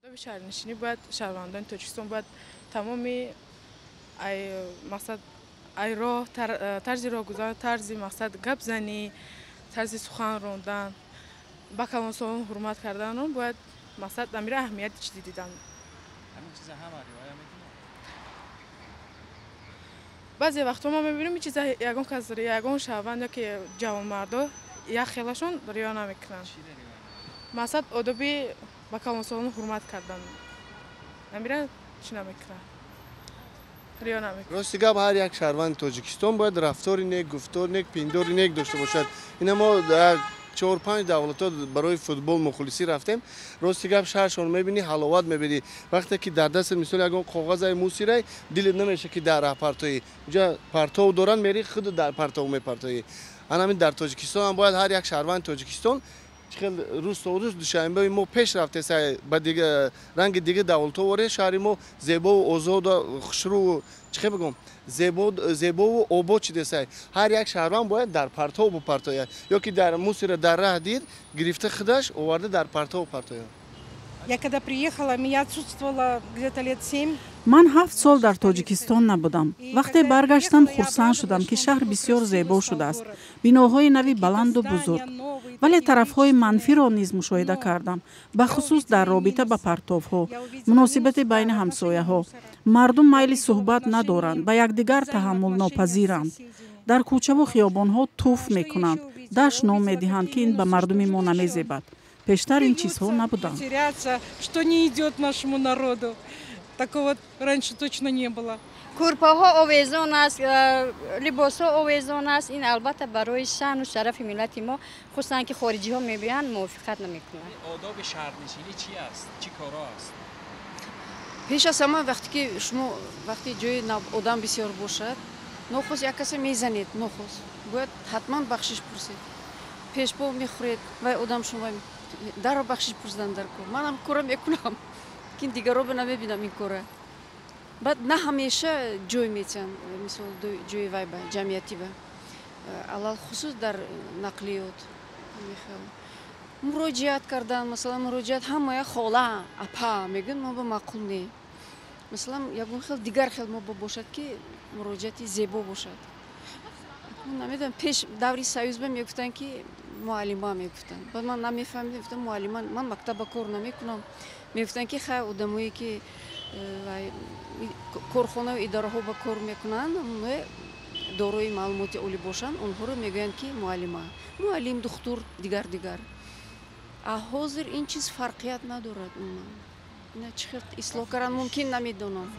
Одоби шаҳрнишинӣ бояд шаҳрвандони Тоҷикистон бояд тамоми ай мақсад, ай роҳ, тарзи роҳгузар, тарзи мақсад гапзанӣ, тарзи сухан рондан, ба калонсолон ҳурмат карданро бояд мақсад амира аҳамияти чизи дидан. Ҳамин чиза ҳама риоя мекунад? Баъзе вақтҳо ма мебинем, ин чиза ягон кас, ягон шаҳрванд ёки ҷавонмардо як хелашон риоя намекунанд. Мақсад, одоби ба калонсолон ҳурмат кардан амира чӣ намекунанд, риоя намекунанд. Рости гап, ҳар як шаҳрванди Тоҷикистон бояд рафтори нек, гуфтори нек, пиндори нек дошта бошад. Ина мо дар чор панҷ давлатҳо барои футбол мухлисӣ рафтем. Рости гап, шаҳршон мебинӣ, ҳаловат мебинӣ. Вақте ки дар дастат, мисол, ягон коғазаи мусирай, дилет намеша, ки дар раҳ партоӣ. Уҷа партов доранд, мери, худ дар партов мепартоӣ. Ана ҳамин дар Тоҷикистон ҳам бояд ҳар як шаҳрванди Тоҷикистон, чӣ хел рӯз то рӯз Душанбеи мо пеш рафтеса, ба дига ранги дига давлатҳо воре, шаҳри мо зебову озоду хушрӯ, чӣ хел бигӯм, зебову обод шидесай. Ҳар як шаҳрванд бояд дар партов бупартояд ё ки дар мусира дар раҳ дид, гирифта, худаш оварда дар партов партояд. Я когда приехала, меня отсутствовало где-то лет 7. Ман 7 сол дар Тоҷикистон набудам. Вақте баргаштам, хурсанд шудам, ки шаҳр бисёр зебо шудааст, биноҳои нави баланду бузург. Вале тарафҳои манфиро низ мушоҳида кардам, бахусус дар робита ба партовҳо, муносибати байни ҳамсояҳо. Мардум майли суҳбат надоранд, ба якдигар таҳаммулнопазиранд, дар кӯчаву хиёбонҳо туф мекунанд, дашном медиҳанд, ки ин ба мардуми мо намезебад. Пештар ин чизҳо набуданд. Что не идет нашему народу. Такого раньше точно не было. Кӯрпаҳо овезон аст, либосҳо овезон аст. Ин албатта барои шаъну шарафи миллати мо, хусусан ки хориҷиҳо мебиёянд, мувофиқат намекунад. Одоби шаҳрнишинӣ чи аст, чӣ коро аст? Пеш аз ҳама, вақте ки шумо, вақте ҷои одам бисёр бошад, нохост як касе мезанед, нохост бояд ҳатман бахшиш пурсед. Пешпо мехӯред, вай одам шумо дарро бахшиш пурсидан дар кор. Манам кора мекунам, лекин дигарро намебинам ин кора. Баъд на ҳамеша ҷой метиҳанд, мисол, ҷои вай ба ҷамъиятӣ, ба алалхусус дар нақлиёт муроҷиат кардан. Масалан, муроҷиат ҳамая хола, апа мегӯянд, мо ба маъқул не. Масалан, ягон хел дигар хел мо бошад, ки муроҷиати зебо бошад. Намедонам, пеш даври союз ба мегуфтанд, ки муаллима мегуфтанд. Баъд ман намефаҳмидам, гуфтам: «Муаллима, ман мактаба кор намекунам». Мегуфтанд, ки хай, одамое ки корхонаю идораҳо ба кор мекунанд, дорои маълумоти олӣ бошанд, онҳоро мегӯянд, ки муаллима, муаллим, духтур, дигар дигар. А ҳозир ин чиз фарқият надорад умуман. Ина чӣ хел ислоҳ кардан мумкин, намедонам.